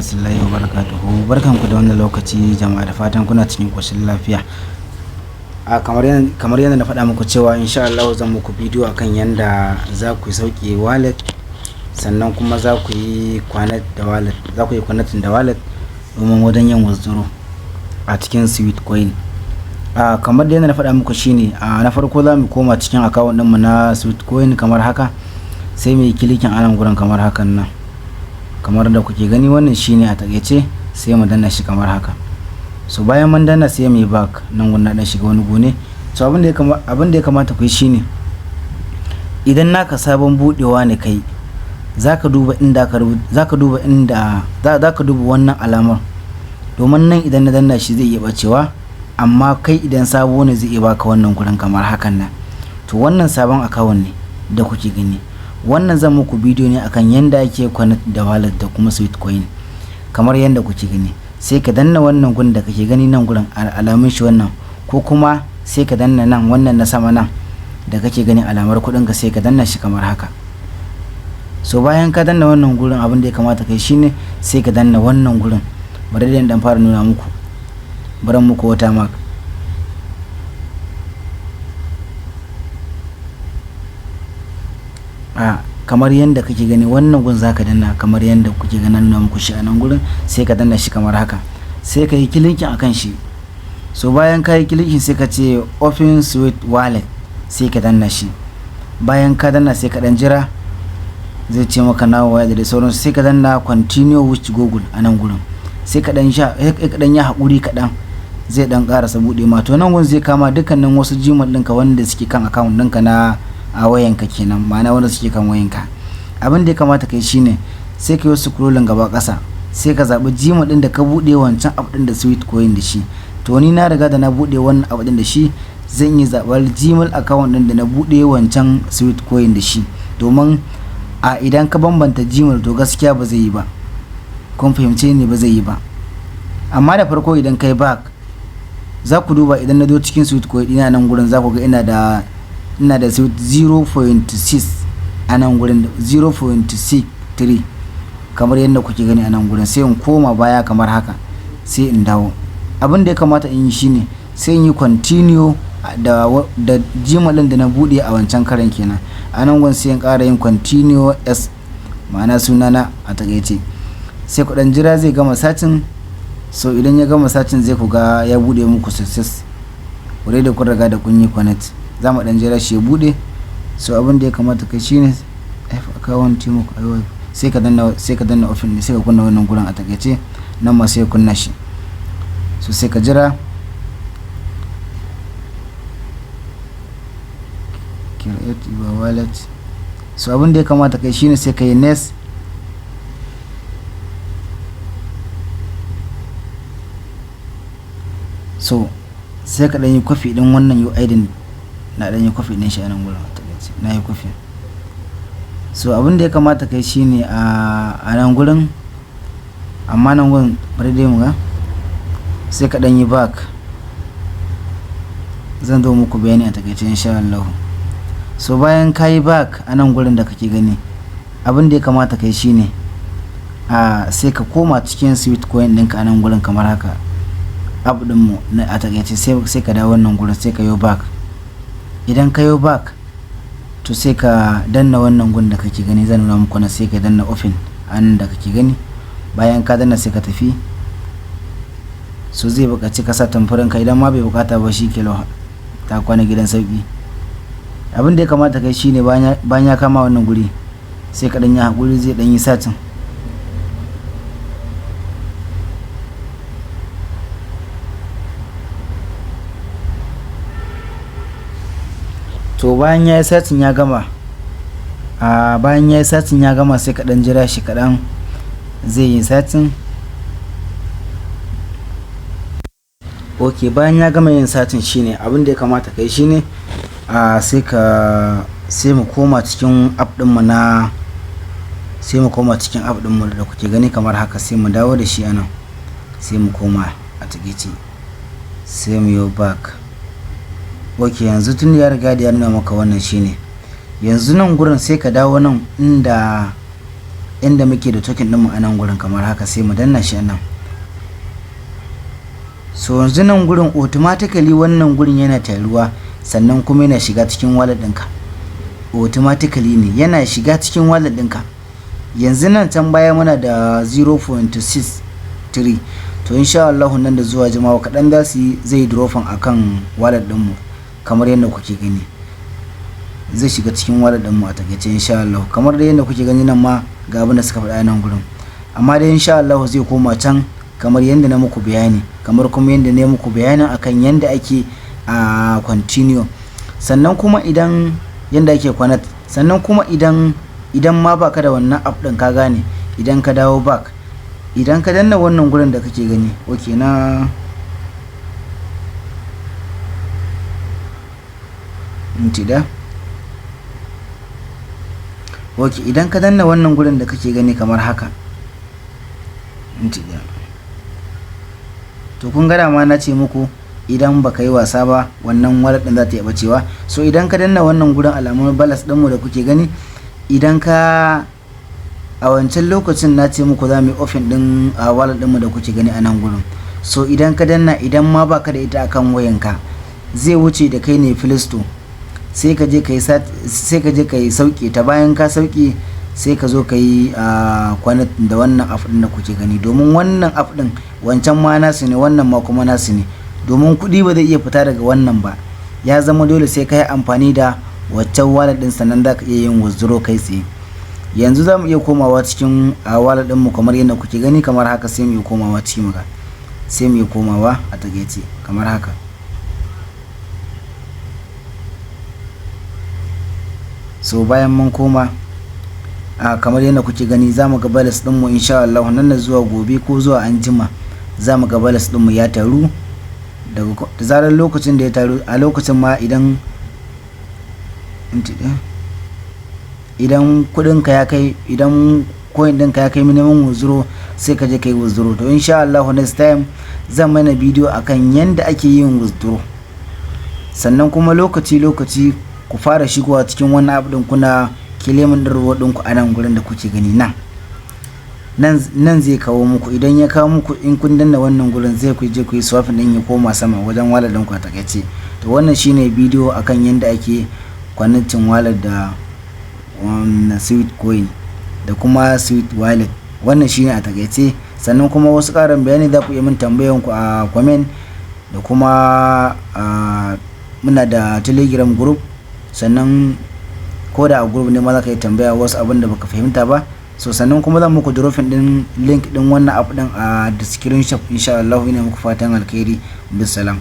Rahmatullahi wa barakatuhu. Barkanku da wannan lokaci jama'a, da fatan kuna cikin ƙoshin lafiya. A kamar yadda na faɗa muku cewa insha Allah zan muku bidiyo akan yanda za ku sauke wallet, sannan kuma za ku yi connect da wallet, za ku yi connecting da wallet domin wajen yin withdraw a cikin Sweatcoin. A kamar yadda na faɗa muku shine, a na farko za mu koma cikin account ɗinmu na Sweatcoin kamar haka, sai mu yi clicking a nan gurin kamar hakan nan. Kamar da kuke gani, wannan shine a takaice, sai mu danna shi kamar haka. So bayan mun danna, sai mu yi back nan gun, na dan shiga wani gone. So abin da ya kamata ku yi shine, idan naka sabon budewa ne kai, zaka duba inda zaka duba wannan alamar, domin nan idan na danna shi zai iya bacewa, amma kai idan sabo ne zai iya baka wannan gurin kamar hakan nan. To wannan sabon account ne da kuke gani. Wannan zan muku bidiyo ne akan yanda ake connect da wallet da kuma Sweatcoin. Kamar yanda kuke gani, sai ka danna wannan gun da kake gani nan gurin, alamun shi wannan, ko kuma sai ka danna nan, wannan na sama nan da kake gani, alamar kuɗin ka, sai ka danna shi kamar haka. So bayan ka danna wannan gurin, abin da ya kamata kai shine sai ka danna wannan gurin. Bari dai dan fara nuna muku, bari muku watermark. A kamar yadda kake gani, wannan gun zaka danna, kamar yadda kuke ganin nuna muku shi a nan gurin, sai ka danna shi kamar haka, sai ka yi clicking akan shi. So bayan ka yi clicking, sai ka ce "Open Sweat Wallet", sai ka danna shi. Bayan ka danna, sai ka dan jira, zai ce maka na waya da dai sauransu. Sai ka danna "Continue with Google" a nan gurin, sai ka dan sha, ka dan yi hakuri kaɗan, zai dan karasa buɗe ma. To nan gun zai kama dukkanin wasu Gmail ɗinka wanda suke kan account ɗinka na a wayanka kenan, ma'ana wanda suke kan wayanka. Abin da ya kamata kai shine sai ka yi scrolling gaba ƙasa, sai ka zaɓi Gmail ɗin da ka buɗe wancan app ɗin da Sweatcoin da shi. To ni na riga da na buɗe wannan app ɗin da shi, zan yi zaɓar Gmail account ɗin da na buɗe wancan Sweatcoin da shi, domin a idan ka bambanta Gmail to gaskiya ba zai yi ba. Kun fahimce ni? Ba zai yi ba. Amma da farko idan kai back, za ku duba, idan na zo cikin Sweatcoin ina nan gurin, za ku ga ina da 0.6 a nan gurin, 0.63, kamar yadda kuke gani a nan gurin. Sai in koma baya kamar haka, sai in dawo. Abin da ya kamata in yi shine sai in yi continue da Gmail din da na bude a wancan karan kenan. A nan gun sai in ƙara yin continue s, ma'ana sunana a takaice. Sai ku dan jira, zai gama searching. So idan ya gama searching, zai ku ga ya bude muku success wurai da kun riga da kun yi connect. Za mu dan jira shi ya bude. So abin da ya kamata kai shine f account taimako, sai ka danna open ne, sai ka kunna wannan gurin a takaice. Nan ma sai ka kunna shi. So sai ka jira, "Create your wallet". So abin da ya kamata kai shine sai ka yi next. So sai ka dan yi copy din wannan UID din. Na dan yi copy din shi a nan gurin a takaice, na yi copy. So abin da ya kamata kai shine a nan gurin, amma nan gurin bari dai mu ga, sai ka dan yi back. Zan zo muku bayani a takaice insha Allah. So bayan ka yi back a nan gurin da kake gani, abin da ya kamata kai shine a sai ka koma cikin Sweatcoin ɗinka a nan gurin kamar haka, app ɗinmu na a takaice. Sai ka dawo wannan gurin, sai ka yi back. Idan ka yi back, to sai ka danna wannan gun da kake gani, zan nuna muku na, sai ka danna open a nan da kake gani. Bayan ka danna, sai ka tafi. So zai buƙaci ka sa tamfurin ka, idan ma bai buƙata ba, shi ke ta kwana gidan sauki. Abin da ya kamata kai shine bayan ya kama wannan guri, sai ka dan yi hakuri, zai dan yi searching. To bayan ya yi searching ya gama, a bayan ya yi searching ya gama, sai ka dan jira shi kaɗan, zai yi searching. Ok, bayan ya gama yin searching, shine abin da ya kamata kai shine a sai ka sai mu koma cikin app ɗinmu na, sai mu koma cikin app ɗinmu da kuke gani kamar haka. Sai mu dawo da shi anan, sai mu koma a takaice, sai mu yi back. Ok, yanzu tun ya riga da ya nuna maka wannan, shine yanzu nan gurin sai ka dawo nan inda Inda muke da token ɗinmu a nan gurin kamar haka, sai mu danna shi nan. So yanzu nan gurin automatically wannan gurin yana taruwa, sannan kuma yana shiga cikin wallet ɗinka. Automatically ne yana shiga cikin wallet ɗinka. Yanzu nan can baya muna da 0.63. To insha Allah nan da zuwa jimawa kaɗan za su yi zai dropping akan wallet ɗinmu. Kamar yadda kuke gani, zai shiga cikin wallet ɗinmu a takaice insha Allah. Kamar da yadda kuke gani nan ma, ga abin da suka faɗa nan gurin. Amma dai insha Allah zai koma can kamar yadda na muku bayani, kamar kuma yadda na muku bayanin akan yadda ake a continue, sannan kuma idan yadda ake connect. Sannan kuma idan ma baka da wannan app ɗin, ka gane, idan ka dawo back, idan ka danna wannan gurin da kake gani, ok, na minti da, ok, idan ka danna wannan gurin da kake gani kamar haka, minti ɗaya. To kun ga dama na ce muku idan baka yi wasa ba wannan wallet ɗin za ta iya bacewa. So idan ka danna wannan gurin alamun balance ɗinmu da kuke gani, idan ka a wancan lokacin na ce muku za mu yi open ɗin a wallet ɗinmu da kuke gani a nan gurin. So idan ka danna, idan ma baka da ita akan wayanka, zai wuce da kai ne Play Store, sai ka je ka yi sauke ta. Bayan ka sauke, sai ka zo ka yi connect da wannan app ɗin da kuke gani, domin wannan app ɗin wancan ma nasu ne, wannan ma kuma nasu ne. Domin kuɗi ba zai iya fita daga wannan ba, ya zama dole sai ka yi amfani da waccan wallet ɗin, sannan za ka iya yin withdraw kai tsaye. Yanzu za mu iya komawa cikin a wallet ɗinmu kamar yadda kuke gani kamar haka. Sai mu iya komawa cikin muga, sai mu iya komawa a takaice kamar haka. So bayan mun koma a kamar yadda kuke gani, za mu ga balance ɗinmu insha Allah nan da zuwa gobe ko zuwa anjima za mu ga balance ɗinmu ya taru. Daga da zarar lokacin da ya taru, a lokacin ma idan kuɗinka ya kai, idan coin ɗinka ya kai minimum withdraw, sai ka je ka yi withdraw. To insha Allah next time zan mana bidiyo akan yanda ake yin withdraw. Sannan kuma lokaci lokaci ku fara shigowa cikin wannan app ɗin, kuna claiming ɗin reward ɗinku a nan gurin da kuke gani nan. Nan zai kawo muku. Idan ya kawo muku, in kun danna wannan gurin, zai ku je ku yi swapping ɗin ya koma sama wajen wallet ɗinku a takaice. To wannan shine bidiyo akan yanda ake connecting wallet da Sweatcoin da kuma Sweat Wallet. Wannan shine a takaice. Sannan kuma wasu ƙarin bayani za ku iya min tambayan ku a comment, da kuma muna da Telegram group. Sannan ko da a group ne ma za ka yi tambaya wasu abin da baka fahimta ba. So sannan kuma zan muku dropping din link din wannan app din a description insha Allah. Ina muku fatan alkhairi. Bisalam.